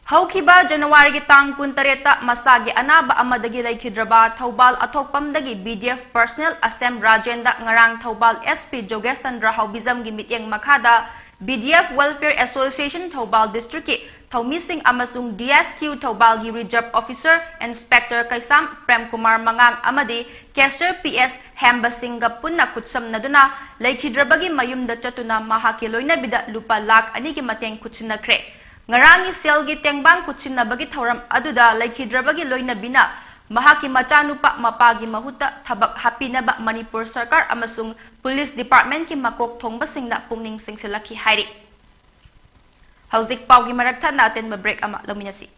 ꯍꯧꯈꯤꯕ ꯖꯅꯋꯥꯔꯤꯒꯤ ꯇꯥꯡ ꯀꯨꯟꯇꯔꯦꯠꯇ ꯃꯁꯥꯒꯤ ꯑꯅꯥꯕ ꯑꯃꯗꯒꯤ ꯂꯩꯈꯤꯗ꯭ꯔꯕ Thoubal ꯑꯊꯣꯛꯄꯝꯗꯒꯤ B D F personnel ꯑꯁꯦꯝ ꯔꯥꯖꯦꯟꯗ ꯉꯔꯥꯡ ꯊꯧꯕꯥꯜ S P ꯖꯣꯒꯦꯁ ꯆꯟꯗ꯭ꯔ ꯍꯥꯎꯕꯤꯖꯝꯒꯤ ꯃꯤꯠꯌꯦꯡ ꯃꯈꯥꯗ B D F Welfare Association Thoubal district ꯀꯤ ꯊꯧꯃꯤꯁꯤꯡ ꯑꯃꯁꯨꯡ D S Q ꯊꯧꯕꯥꯜꯒꯤ reserve officer inspector ꯀꯩꯁꯥꯝ ꯄ꯭ꯔꯦꯝꯀꯨꯃꯥꯔ ꯃꯉꯥꯡ ꯑꯃꯗꯤ cashier P S ꯍꯦꯝꯕꯁꯤꯡꯒ ꯄꯨꯟꯅ ꯈꯨꯠꯁꯝꯅꯗꯨꯅ ꯂꯩꯈꯤꯗ꯭ꯔꯕꯒꯤ ꯃꯌꯨꯝꯗ ꯆꯠꯇꯨꯅ ꯃꯍꯥꯛꯀꯤ ꯂꯣꯏꯅꯕꯤꯗ ꯂꯨꯄꯥ ꯂꯥꯈ ꯑꯅꯤꯒꯤ ꯃꯇꯦꯡ ꯈꯨꯠꯁꯤꯟꯅꯈ꯭ꯔꯦ꯫ ꯉꯔꯥꯡꯒꯤ ꯁꯦꯜꯒꯤ ꯇꯦꯡꯕꯥꯡ ꯈꯨꯠꯁꯤꯟꯅꯕꯒꯤ ꯊꯧꯔꯝ ꯑꯗꯨꯗ ꯂꯩꯈꯤꯗ꯭ꯔꯕꯒꯤ ꯂꯣꯏꯅꯕꯤꯅ ꯃꯍꯥꯛꯀꯤ ꯃꯆꯥꯅꯨꯄꯥ ꯃꯄꯥꯒꯤ ꯃꯍꯨꯠꯇ ꯊꯕꯛ ꯍꯥꯞꯄꯤꯅꯕ ꯃꯅꯤꯄꯨꯔ ꯁꯔꯀꯥꯔ ꯑꯃꯁꯨꯡ police department ꯀꯤ ꯃꯀꯣꯛ ꯊꯣꯡꯕꯁꯤꯡꯅ ꯄꯨꯛꯅꯤꯡ ꯆꯤꯡꯁꯤꯜꯂꯛꯈꯤ ꯍꯥꯏꯔꯤ꯫ ꯍꯧꯖꯤꯛ ꯄꯥꯎꯒꯤ ꯃꯔꯛ ꯊꯠꯅ ꯑꯇꯦꯟꯕ break ꯑꯃ ꯂꯧꯃꯤꯟꯅꯁꯤ꯫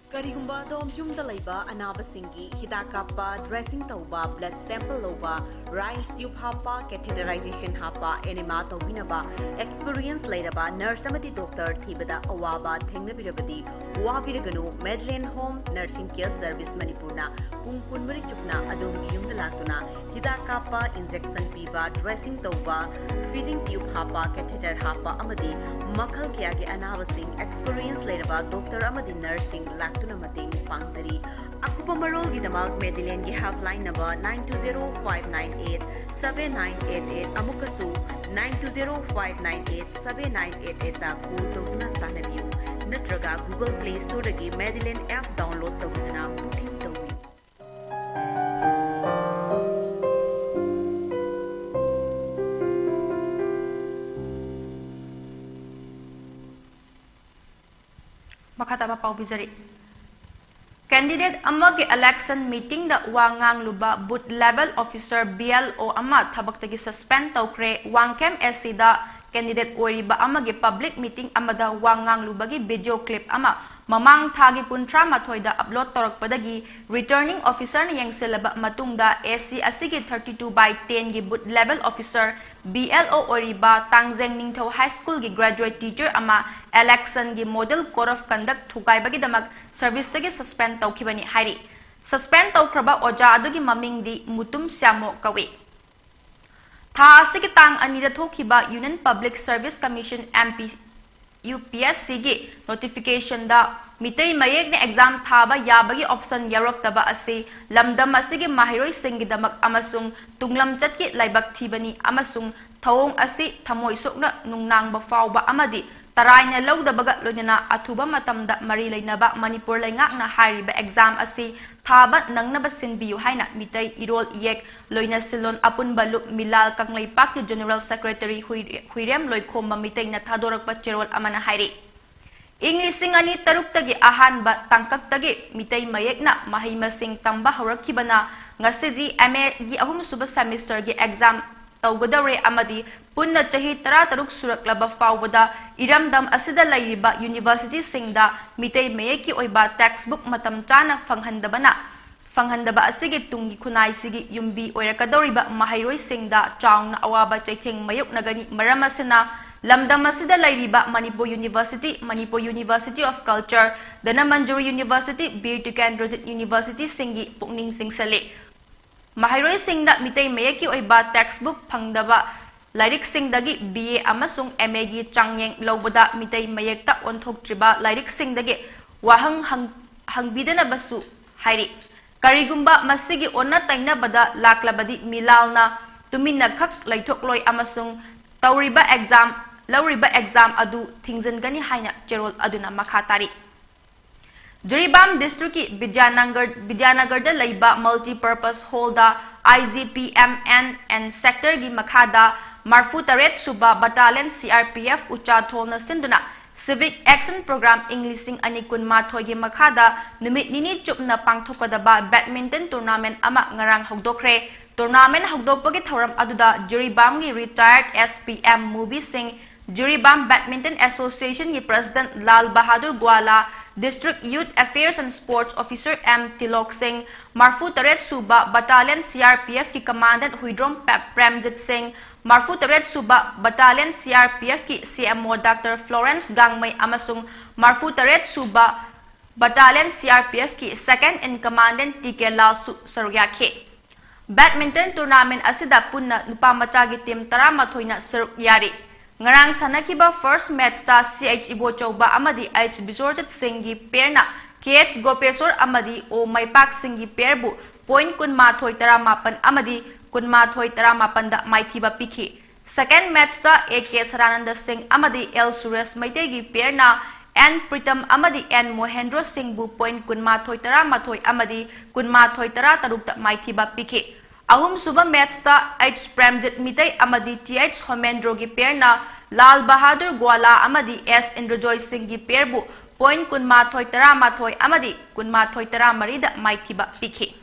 ꯀꯔꯤꯒꯨꯝꯕ ꯑꯗꯣꯝ ꯌꯨꯝꯗ ꯂꯩꯕ ꯑꯅꯥꯕꯁꯤꯡꯒꯤ ꯍꯤꯗꯥꯛ ꯀꯥꯞꯄ, dressing ꯇꯧꯕ, blood sample ꯂꯧꯕ, rice tube ꯍꯥꯞꯄ, catheterization ꯍꯥꯞꯄ, enema ꯇꯧꯕꯤꯅꯕ experience ꯂꯩꯔꯕ nurse ꯑꯃꯗꯤ doctor ꯊꯤꯕꯗ ꯑꯋꯥꯕ ꯊꯦꯡꯅꯕꯤꯔꯕꯗꯤ ꯋꯥꯕꯤꯔꯒꯅꯨ꯫ Madeline Home Nursing Care Service ꯃꯅꯤꯄꯨꯔꯅ ꯄꯨꯡ ꯀꯨꯟꯃꯔꯤ ꯆꯨꯞꯅ ꯑꯗꯣꯝꯒꯤ ꯌꯨꯝꯗ ꯂꯥꯛꯇꯨꯅ ꯍꯤꯗꯥꯛ ꯀꯥꯞꯄ, injection ꯄꯤꯕ, dressing ꯇꯧꯕ, feeding tube ꯍꯥꯞꯄ, catheter ꯍꯥꯞꯄ ꯑꯃꯗꯤ ꯃꯈꯜ ꯀꯌꯥꯒꯤ ꯑꯅꯥꯕꯁꯤꯡ experience ꯂꯩꯔꯕ doctor ꯑꯃꯗꯤ nurse ꯁꯤꯡ ꯂꯥꯛꯇꯨꯅ ꯃꯇꯦꯡ ꯄꯥꯡꯖꯔꯤ꯫ ꯑꯀꯨꯞꯄ ꯃꯔꯣꯜꯒꯤꯗꯃꯛ Madeline ꯒꯤ helpline number nine two zero five nine eight seven nine eight eight, ꯑꯃꯨꯛꯀꯁꯨ nine two zero five nine eight seven nine eight eight ꯇ call ꯇꯧꯗꯨꯅ ꯇꯥꯟꯅꯕꯤꯌꯨ, ꯅꯠꯇ꯭ꯔꯒ Google Play Store ꯗꯒꯤ Madeline app download ꯇꯧꯗꯨꯅ booking ꯇꯧꯕꯤꯌꯨ꯫ ꯃꯈꯥ ꯇꯥꯕ ꯄꯥꯎ ꯄꯤꯖꯔꯤ꯫ Candidate ꯑꯃꯒꯤ election meetingꯗ ꯋꯥ ꯉꯥꯡꯂꯨꯕ booth level officer, B L O, ꯑꯃ ꯊꯕꯛꯇꯒꯤ suspend ꯇꯧꯈ꯭ꯔꯦ꯫ ꯋꯥꯡꯈꯦꯝ S Cꯗ candidate ꯑꯣꯏꯔꯤꯕ ꯑꯃꯒꯤ public meeting ꯑꯃꯗ ꯋꯥ ꯉꯥꯡꯂꯨꯕꯒꯤ video clip ꯑꯃ ꯃꯃꯥꯡ ꯊꯥꯒꯤ ꯀꯨꯟꯊ꯭ꯔꯥ ꯃꯥꯊꯣꯏꯗ upload ꯇꯧꯔꯛꯄꯗꯒꯤ returning officerꯅ ꯌꯦꯡꯁꯤꯜꯂꯕ ꯃꯇꯨꯡꯗ, S C ꯑꯁꯤꯒꯤ thirty two by ten ꯒꯤ booth level officer, B L O, ꯑꯣꯏꯔꯤꯕ ꯇꯥꯡꯖꯦꯡ ꯅꯤꯡꯊꯧ High Schoolꯒꯤ graduate teacher ꯑꯃ electionꯒꯤ model code of conduct ꯊꯨꯒꯥꯏꯕꯒꯤꯗꯃꯛ serviceꯇꯒꯤ suspend ꯇꯧꯈꯤꯕꯅꯤ ꯍꯥꯏꯔꯤ꯫ Suspend ꯇꯧꯈ꯭ꯔꯕ ꯑꯣꯖꯥ ꯑꯗꯨꯒꯤ ꯃꯃꯤꯡꯗꯤ ꯃꯨꯇꯨꯝ ꯁ꯭ꯌꯥꯃꯣ ꯀꯧꯏ꯫ ꯊꯥ ꯑꯁꯤꯒꯤ ꯇꯥꯡ ꯑꯅꯤꯗ ꯊꯣꯛꯈꯤꯕ Union Public Service Commission, M P, U P S Cꯒꯤ notificationꯗ Meitei ꯃꯌꯦꯛꯅ exam ꯊꯥꯕ ꯌꯥꯕꯒꯤ option ꯌꯥꯎꯔꯛꯇꯕ ꯑꯁꯤ ꯂꯝꯗꯝ ꯑꯁꯤꯒꯤ ꯃꯍꯩꯔꯣꯏꯁꯤꯡꯒꯤꯗꯃꯛ ꯑꯃꯁꯨꯡ ꯇꯨꯡꯂꯝꯆꯠꯀꯤ ꯂꯥꯏꯕꯛ ꯊꯤꯕꯅꯤ ꯑꯃꯁꯨꯡ ꯊꯧꯑꯣꯡ ꯑꯁꯤ ꯊꯃꯣꯏ ꯁꯣꯛꯅ ꯅꯨꯡꯅꯥꯡꯕ ꯐꯥꯎꯕ ꯑꯃꯗꯤ ꯇꯔꯥꯏꯅ ꯂꯧꯗꯕꯒ ꯂꯣꯏꯅꯅ ꯑꯊꯨꯕ ꯃꯇꯝꯗ ꯃꯔꯤ ꯂꯩꯅꯕ ꯃꯅꯤꯄꯨꯔ ꯂꯩꯉꯥꯛꯅ ꯍꯥꯏꯔꯤꯕ exam ꯑꯁꯤ ꯊꯥꯕ ꯅꯪꯅꯕ ꯁꯤꯟꯕꯤꯌꯨ ꯍꯥꯏꯅ ꯃꯤꯇꯩ ꯏꯔꯣꯜ ꯏꯌꯦꯛ ꯂꯣꯏꯅꯁꯤꯜꯂꯣꯟ ꯑꯄꯨꯟꯕ ꯂꯨꯞ ꯃꯤꯂꯥꯜ ꯀꯪꯂꯩꯄꯥꯛꯀꯤ General Secretary ꯍꯨꯏ-, ꯍꯨꯏꯔꯦꯝ ꯂꯣꯏꯈꯣꯝꯕ ꯃꯤꯇꯩꯅ ꯊꯥꯗꯣꯔꯛꯄ ꯆꯦꯔꯣꯜ ꯑꯃꯅ ꯍꯥꯏꯔꯤ꯫ ꯏꯪ ꯂꯤꯁꯤꯡ ꯑꯅꯤ ꯇꯔꯨꯛꯇꯒꯤ ꯑꯍꯥꯟꯕ ꯇꯥꯡꯀꯛꯇꯒꯤ ꯃꯤꯇꯩ ꯃꯌꯦꯛꯅ ꯃꯍꯩ ꯃꯁꯤꯡ ꯇꯝꯕ ꯍꯧꯔꯛꯈꯤꯕꯅ ꯉꯁꯤꯗꯤ M Aꯒꯤ ꯑꯍꯨꯝꯁꯨꯕ semesterꯒꯤ exam ꯇꯧꯒꯗꯧꯔꯦ ꯑꯃꯗꯤ ꯄꯨꯟꯅ ꯆꯍꯤ ꯇꯔꯥꯇꯔꯨꯛ ꯁꯨꯔꯛꯂꯕ ꯐꯥꯎꯕꯗ ꯏꯔꯝꯗꯝ ꯑꯁꯤꯗ ꯂꯩꯔꯤꯕ universityꯁꯤꯡꯗ ꯃꯤꯇꯩ ꯃꯌꯦꯛꯀꯤ ꯑꯣꯏꯕ textbook ꯃꯇꯝ ꯆꯥꯅ ꯐꯪꯍꯟꯗꯕꯅ, ꯐꯪꯍꯟꯗꯕ ꯑꯁꯤꯒꯤ ꯇꯨꯡꯒꯤ ꯈꯨꯟꯅꯥꯏꯁꯤꯒꯤ ꯌꯨꯝꯕꯤ ꯑꯣꯏꯔꯛꯀꯗꯧꯔꯤꯕ ꯃꯍꯩꯔꯣꯏꯁꯤꯡꯗ ꯆꯥꯎꯅ ꯑꯋꯥꯕ ꯆꯩꯊꯦꯡ ꯃꯥꯌꯣꯛꯅꯒꯅꯤ꯫ ꯃꯔꯝ ꯑꯁꯤꯅ, ꯂꯝꯗꯝ ꯑꯁꯤꯗ ꯂꯩꯔꯤꯕ Manipur University, Manipur University of Culture, Dhanamanjuri University, Bir Tikendrajit Universityꯁꯤꯡꯒꯤ ꯄꯨꯛꯅꯤꯡ ꯆꯤꯡꯁꯤꯜꯂꯤ꯫ ꯃꯍꯩꯔꯣꯏꯁꯤꯡꯗ ꯃꯤꯇꯩ ꯃꯌꯦꯛꯀꯤ ꯑꯣꯏꯕ textbook ꯐꯪꯗꯕ ꯂꯥꯏꯔꯤꯛꯁꯤꯡꯗꯒꯤ B A ꯑꯃꯁꯨꯡ M Aꯒꯤ ꯆꯥꯡꯌꯦꯡ ꯂꯧꯕꯗ ꯃꯤꯇꯩ ꯃꯌꯦꯛꯇ ꯑꯣꯟꯊꯣꯛꯇ꯭ꯔꯤꯕ ꯂꯥꯏꯔꯤꯛꯁꯤꯡꯗꯒꯤ ꯋꯥꯍꯪ ꯍꯪ-, ꯍꯪꯕꯤꯗꯅꯕꯁꯨ ꯍꯥꯏꯔꯤ꯫ ꯀꯔꯤꯒꯨꯝꯕ ꯃꯁꯤꯒꯤ ꯑꯣꯟꯅ ꯇꯩꯅꯕꯗ ꯂꯥꯛꯂꯕꯗꯤ ꯃꯤꯂꯥꯜꯅ ꯇꯨꯃꯤꯟꯅ ꯈꯛ ꯂꯩꯊꯣꯛꯂꯣꯏ ꯑꯃꯁꯨꯡ ꯇꯧꯔꯤꯕ exam, ꯂꯧꯔꯤꯕ exam ꯑꯗꯨ ꯊꯤꯡꯖꯤꯟꯒꯅꯤ ꯍꯥꯏꯅ ꯆꯦꯔꯣꯜ ꯑꯗꯨꯅ ꯃꯈꯥ ꯇꯥꯔꯤ꯫ ꯖꯤꯔꯤꯕꯥꯝ districtꯀꯤ ꯕꯤꯗ꯭ꯌꯥꯅꯒꯔ, ꯕꯤꯗ꯭ꯌꯥꯅꯒꯔꯗ ꯂꯩꯕ multipurpose hallꯗ I G P M N and sectorꯒꯤ ꯃꯈꯥꯗ ꯃꯔꯐꯨ ꯇꯔꯦꯠ ꯁꯨꯕ battalion C R P F ꯎꯆꯥꯊꯣꯜꯅ ꯁꯤꯟꯗꯨꯅ Civic Action Program ꯏꯪ ꯂꯤꯁꯤꯡ ꯑꯅꯤ ꯀꯨꯟꯃꯥꯊꯣꯏꯒꯤ ꯃꯈꯥꯗ ꯅꯨꯃꯤꯠ ꯅꯤꯅꯤ ꯆꯨꯞꯅ ꯄꯥꯡꯊꯣꯛꯀꯗꯕ badminton tournament ꯑꯃ ꯉꯔꯥꯡ ꯍꯧꯗꯣꯛꯈ꯭ꯔꯦ꯫ Tournament ꯍꯧꯗꯣꯛꯄꯒꯤ ꯊꯧꯔꯝ ꯑꯗꯨꯗ ꯖꯤꯔꯤꯕꯥꯝꯒꯤ retired S P M ꯃꯨꯕꯤ ꯁꯤꯡ, ꯖꯤꯔꯤꯕꯥꯝ Badminton Association ꯒꯤ President Lal Bahadur ꯒ꯭ꯋꯥꯂꯥ, District Youth Affairs and Sports Officer M ꯇꯤꯂꯣꯛ ꯁꯤꯡ, ꯃꯔꯐꯨ ꯇꯔꯦꯠ ꯁꯨꯕ Battalion C R P F ꯀꯤ Commandant ꯍꯨꯏꯗ꯭ꯔꯣꯝ ꯄꯦ-, ꯄ꯭ꯔꯦꯝꯖꯤꯠ ꯁꯤꯡ, ꯃꯔꯐꯨ ꯇꯔꯦꯠ ꯁꯨꯕ Battalion C R P F ꯀꯤ C M O Doctor Florence ꯒꯥꯡꯃꯩ ꯑꯃꯁꯨꯡ ꯃꯔꯐꯨ ꯇꯔꯦꯠ ꯁꯨꯕ Battalion C R P F ꯀꯤ Second in Commandant T K ꯂꯥꯜꯁꯨ ꯁꯔꯨꯛ ꯌꯥꯈꯤ꯫ Badminton tournament ꯑꯁꯤꯗ ꯄꯨꯟꯅ ꯅꯨꯄꯥ ꯃꯆꯥꯒꯤ team ꯇꯔꯥꯃꯥꯊꯣꯏꯅ ꯁꯔꯨꯛ ꯌꯥꯔꯤ꯫ ꯉꯔꯥꯡ ꯁꯥꯟꯅꯈꯤꯕ first match ꯇ C H ꯏꯕꯣꯆꯧꯕ ꯑꯃꯗꯤ H ꯕꯤꯁ꯭ꯋꯔꯖꯤꯠ ꯁꯤꯡꯒꯤ pair ꯅ K H ꯒꯣꯄꯦꯁꯣꯔ ꯑꯃꯗꯤ O ꯃꯩꯄꯥꯛ ꯁꯤꯡꯒꯤ pair ꯕꯨ point ꯀꯨꯟꯃꯥꯊꯣꯏ ꯇꯔꯥꯃꯥꯄꯟ ꯑꯃꯗꯤ ꯀꯨꯟꯃꯥꯊꯣꯏ ꯇꯔꯥꯃꯥꯄꯟꯗ ꯃꯥꯏꯊꯤꯕ ꯄꯤꯈꯤ꯫ Second match ꯇ A K ꯁꯗꯥꯅꯟꯗ ꯁꯤꯡ ꯑꯃꯗꯤ L ꯁꯨꯔꯦꯁ ꯃꯩꯇꯩꯒꯤ pair ꯅ N ꯄ꯭ꯔꯤꯇꯝ ꯑꯃꯗꯤ N ꯃꯣꯍꯦꯟꯗ꯭ꯔꯣ ꯁꯤꯡꯕꯨ point ꯀꯨꯟꯃꯥꯊꯣꯏ ꯇꯔꯥꯃꯥꯊꯣꯏ ꯑꯃꯗꯤ ꯀꯨꯟꯃꯥꯊꯣꯏ ꯇꯔꯥꯇꯔꯨꯛꯇ ꯃꯥꯏꯊꯤꯕ ꯄꯤꯈꯤ꯫ ꯑꯍꯨꯝꯁꯨꯕ match ꯇ H ꯄ꯭ꯔꯦꯝꯖꯤꯠ ꯃꯤꯇꯩ ꯑꯃꯗꯤ T H ꯍꯣꯃꯦꯟꯗ꯭ꯔꯣꯒꯤ pair ꯅ ꯂꯥꯜ ꯕꯍꯥꯗꯨꯔ ꯒ꯭ꯋꯥꯂꯥ ꯑꯃꯗꯤ S ꯏꯟꯗ꯭ꯔꯖꯣꯏ ꯁꯤꯡꯒꯤ pair ꯕꯨ point ꯀꯨꯟꯃꯥꯊꯣꯏ ꯇꯔꯥꯃꯥꯊꯣꯏ ꯑꯃꯗꯤ ꯀꯨꯟꯃꯥꯊꯣꯏ ꯇꯔꯥꯃꯔꯤꯗ ꯃꯥꯏꯊꯤꯕ ꯄꯤꯈꯤ꯫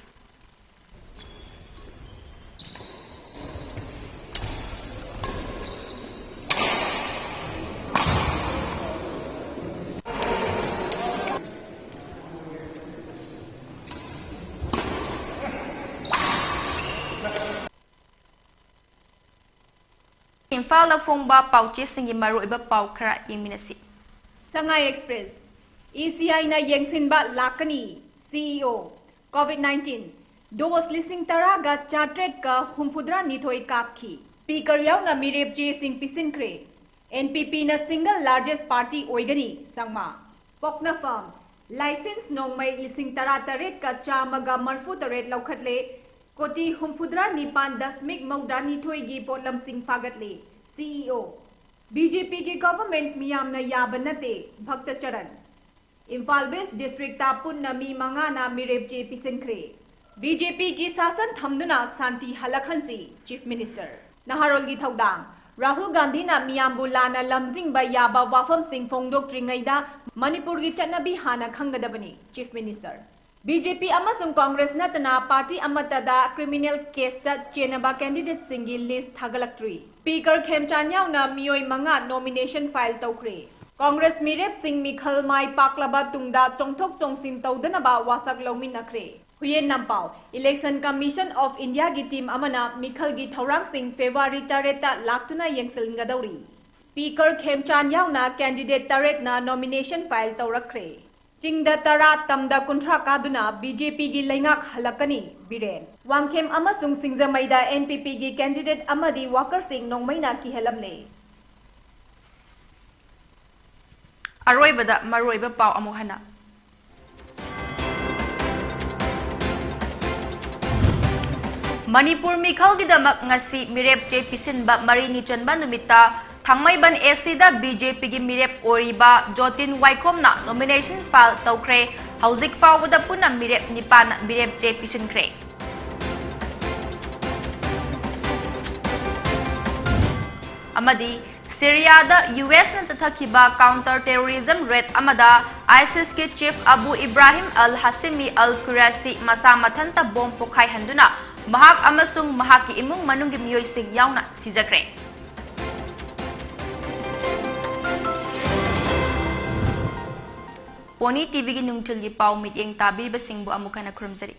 ꯏꯝꯐꯥꯜꯗ ꯐꯣꯡꯕ ꯄꯥꯎꯆꯦꯁꯤꯡꯒꯤ ꯃꯔꯨꯑꯣꯏꯕ ꯄꯥꯎ ꯈꯔ ꯌꯦꯡꯃꯤꯟꯅꯁꯤ꯫ Sangai Express, E C I ꯅ ꯌꯦꯡꯁꯤꯟꯕ ꯂꯥꯛꯀꯅꯤ, C E O꯫ Covid nineteen, dose ꯂꯤꯁꯤꯡ ꯇꯔꯥꯒ ꯆꯥꯇ꯭ꯔꯦꯠꯀ ꯍꯨꯝꯐꯨꯇꯔꯥ ꯅꯤꯊꯣꯏ ꯀꯥꯞꯈꯤ꯫ Speaker ꯌꯥꯎꯅ ꯃꯤꯔꯦꯞ ꯆꯦꯁꯤꯡ ꯄꯤꯁꯤꯟꯈ꯭ꯔꯦ꯫ N P P ꯅ single largest party ꯑꯣꯏꯒꯅꯤ, ꯁꯪꯃꯥ꯫ ꯄꯣꯛꯅꯐꯝ, license ꯅꯣꯡꯃꯩ ꯂꯤꯁꯤꯡ ꯇꯔꯥꯇꯔꯦꯠꯀ ꯆꯥꯝꯃꯒ ꯃꯔꯐꯨꯇꯔꯦꯠ ꯂꯧꯈꯠꯂꯦ꯫ ꯀꯣꯇꯤ ꯍꯨꯝꯐꯨꯇꯔꯥ ꯅꯤꯄꯥꯟ ꯗꯁꯃꯤꯛ ꯃꯧꯗ꯭ꯔꯥꯅꯤꯊꯣꯏꯒꯤ ꯄꯣꯠꯂꯝꯁꯤꯡ ꯐꯥꯒꯠꯂꯦ, C E O꯫ B J P ꯒꯤ government ꯃꯤꯌꯥꯝꯅ ꯌꯥꯕ ꯅꯠꯇꯦ, ꯚꯛꯇ ꯆꯔꯟ꯫ ꯏꯝꯐꯥꯜ West District ꯇ ꯄꯨꯟꯅ ꯃꯤ ꯃꯉꯥꯅ ꯃꯤꯔꯦꯞ ꯆꯦ ꯄꯤꯁꯤꯟꯈ꯭ꯔꯦ꯫ B J P ꯒꯤ ꯁꯥꯁꯟ ꯊꯝꯗꯨꯅ ꯁꯥꯟꯇꯤ ꯍꯜꯂꯛꯍꯟꯁꯤ, Chief Minister꯫ ꯅꯍꯥꯔꯣꯜꯒꯤ ꯊꯧꯗꯥꯡ, ꯔꯥꯍꯨꯜ ꯒꯥꯟꯙꯤꯅ ꯃꯤꯌꯥꯝꯕꯨ ꯂꯥꯟꯅ ꯂꯝꯖꯤꯡꯕ ꯌꯥꯕ ꯋꯥꯐꯝꯁꯤꯡ ꯐꯣꯡꯗꯣꯛꯇ꯭ꯔꯤꯉꯩꯗ ꯃꯅꯤꯄꯨꯔꯒꯤ ꯆꯠꯅꯕꯤ ꯍꯥꯟꯅ ꯈꯪꯒꯗꯕꯅꯤ, Chief Minister꯫ ꯕꯤ ꯖꯦ ꯄꯤ ꯑꯃꯁꯨꯡ ꯀꯣꯡꯒ꯭ꯔꯦꯁ ꯅꯠꯇꯅ ꯄꯥꯔꯇꯤ ꯑꯃꯠꯇꯗ ꯀ꯭ꯔꯤꯃꯤꯅꯦꯜ ꯀꯦꯁꯇ ꯆꯦꯟꯅꯕ ꯀꯦꯟꯗꯤꯗꯦꯠꯁꯤꯡꯒꯤ ꯂꯤꯁ꯭ꯠ ꯊꯥꯒꯠꯂꯛꯇ꯭ꯔꯤ꯫ ꯁ꯭ꯄꯤꯀꯔ ꯈꯦꯝꯆꯥꯟ ꯌꯥꯎꯅ ꯃꯤꯑꯣꯏ ꯃꯉꯥ ꯅꯣꯃꯤꯅꯦꯁꯟ ꯐꯥꯏꯜ ꯇꯧꯈ꯭ꯔꯦ꯫ ꯀꯣꯡꯒ꯭ꯔꯦꯁ ꯃꯤꯔꯦꯞꯁꯤꯡ ꯃꯤꯈꯜ ꯃꯥꯏ ꯄꯥꯛꯂꯕ ꯇꯨꯡꯗ ꯆꯣꯡꯊꯣꯛ ꯆꯣꯡꯁꯤꯟ ꯇꯧꯗꯅꯕ ꯋꯥꯁꯛ ꯂꯧꯃꯤꯟꯅꯈ꯭ꯔꯦ꯫ Huiyen ꯅꯝꯄꯥꯎ, Election Commission of India ꯒꯤ ꯇꯤꯝ ꯑꯃꯅ ꯃꯤꯈꯜꯒꯤ ꯊꯧꯔꯥꯡꯁꯤꯡ ꯐꯦꯕ꯭ꯔꯨꯋꯥꯔꯤ ꯇꯔꯦꯠꯇ ꯂꯥꯛꯇꯨꯅ ꯌꯦꯡꯁꯤꯟꯒꯗꯧꯔꯤ꯫ ꯁ꯭ꯄꯤꯀꯔ ꯈꯦꯝꯆꯥꯟ ꯌꯥꯎꯅ ꯀꯦꯟꯗꯤꯗꯦꯠ ꯇꯔꯦꯠꯅ ꯅꯣꯃꯤꯅꯦꯁꯟ ꯐꯥꯏꯜ ꯇꯧꯔꯛꯈ꯭ꯔꯦ꯫ ꯆꯤꯡꯗ ꯇꯔꯥ, ꯇꯝꯗ ꯀꯨꯟꯊ꯭ꯔꯥ ꯀꯥꯗꯨꯅ ꯕꯤ ꯖꯦ ꯄꯤꯒꯤ ꯂꯩꯉꯥꯛ ꯍꯜꯂꯛꯀꯅꯤ, ꯕꯤꯔꯦꯟ꯫ ꯋꯥꯡꯈꯦꯝ ꯑꯃꯁꯨꯡ ꯁꯤꯡꯖꯃꯩꯗ ꯑꯦꯟ ꯄꯤ ꯄꯤꯒꯤ ꯀꯦꯟꯗꯤꯗꯦꯠ ꯑꯃꯗꯤ ꯋꯥꯀꯔꯁꯤꯡ ꯅꯣꯡꯃꯩꯅ ꯀꯤꯍꯜꯂꯝꯂꯦ꯫ ꯑꯔꯣꯏꯕꯗ ꯃꯔꯨꯑꯣꯏꯕ ꯄꯥꯎ ꯑꯃꯨꯛ ꯍꯟꯅ꯫ ꯃꯅꯤꯄꯨꯔ ꯃꯤꯈꯜꯒꯤꯗꯃꯛ ꯉꯁꯤ ꯃꯤꯔꯦꯞ ꯆꯦ ꯄꯤꯁꯤꯟꯕ ꯃꯔꯤꯅꯤ ꯆꯟꯕ ꯅꯨꯃꯤꯠꯇ ꯊꯥꯡꯃꯩꯕꯟ ꯑꯦ ꯁꯤꯗ ꯕꯤ ꯖꯦ ꯄꯤꯒꯤ ꯃꯤꯔꯦꯞ ꯑꯣꯏꯔꯤꯕ ꯖꯣꯇꯤꯟ ꯋꯥꯏꯈꯣꯝꯅ ꯅꯣꯃꯤꯅꯦꯁꯟ ꯐꯥꯏꯜ ꯇꯧꯈ꯭ꯔꯦ꯫ ꯍꯧꯖꯤꯛ ꯐꯥꯎꯕꯗ ꯄꯨꯟꯅ ꯃꯤꯔꯦꯞ ꯅꯤꯄꯥꯟꯅ ꯃꯤꯔꯦꯞ ꯆꯦ ꯄꯤꯁꯤꯟꯈ꯭ꯔꯦ꯫ ꯑꯃꯗꯤ ꯁꯤꯔꯤꯌꯥꯗ ꯌꯨ ꯑꯦꯁꯅ ꯆꯠꯊꯈꯤꯕ counter terrorism raid ꯑꯃꯗ ꯑꯥꯏꯁꯤꯁꯀꯤ chief ꯑꯕꯨ ꯏꯕ꯭ꯔꯥꯍꯤꯝ ꯑꯜ ꯍꯥꯁꯤꯃꯤ ꯑꯜ ꯀꯨꯔꯦꯁꯤ ꯃꯁꯥ ꯃꯊꯟꯇ ꯕꯣꯝ ꯄꯣꯈꯥꯏꯍꯟꯗꯨꯅ ꯃꯍꯥꯛ ꯑꯃꯁꯨꯡ ꯃꯍꯥꯛꯀꯤ ꯏꯃꯨꯡ ꯃꯅꯨꯡꯒꯤ ꯃꯤꯑꯣꯏꯁꯤꯡ ꯌꯥꯎꯅ ꯁꯤꯖꯈ꯭ꯔꯦ꯫ ꯄꯣꯅꯤ ꯇꯤ ꯚꯤꯒꯤ ꯅꯨꯡꯊꯤꯜꯒꯤ ꯄꯥꯎ ꯃꯤꯠꯌꯦꯡ ꯇꯥꯕꯤꯔꯤꯕꯁꯤꯡꯕꯨ ꯑꯃꯨꯛ ꯍꯟꯅ ꯈꯨꯔꯨꯝꯖꯔꯤ꯫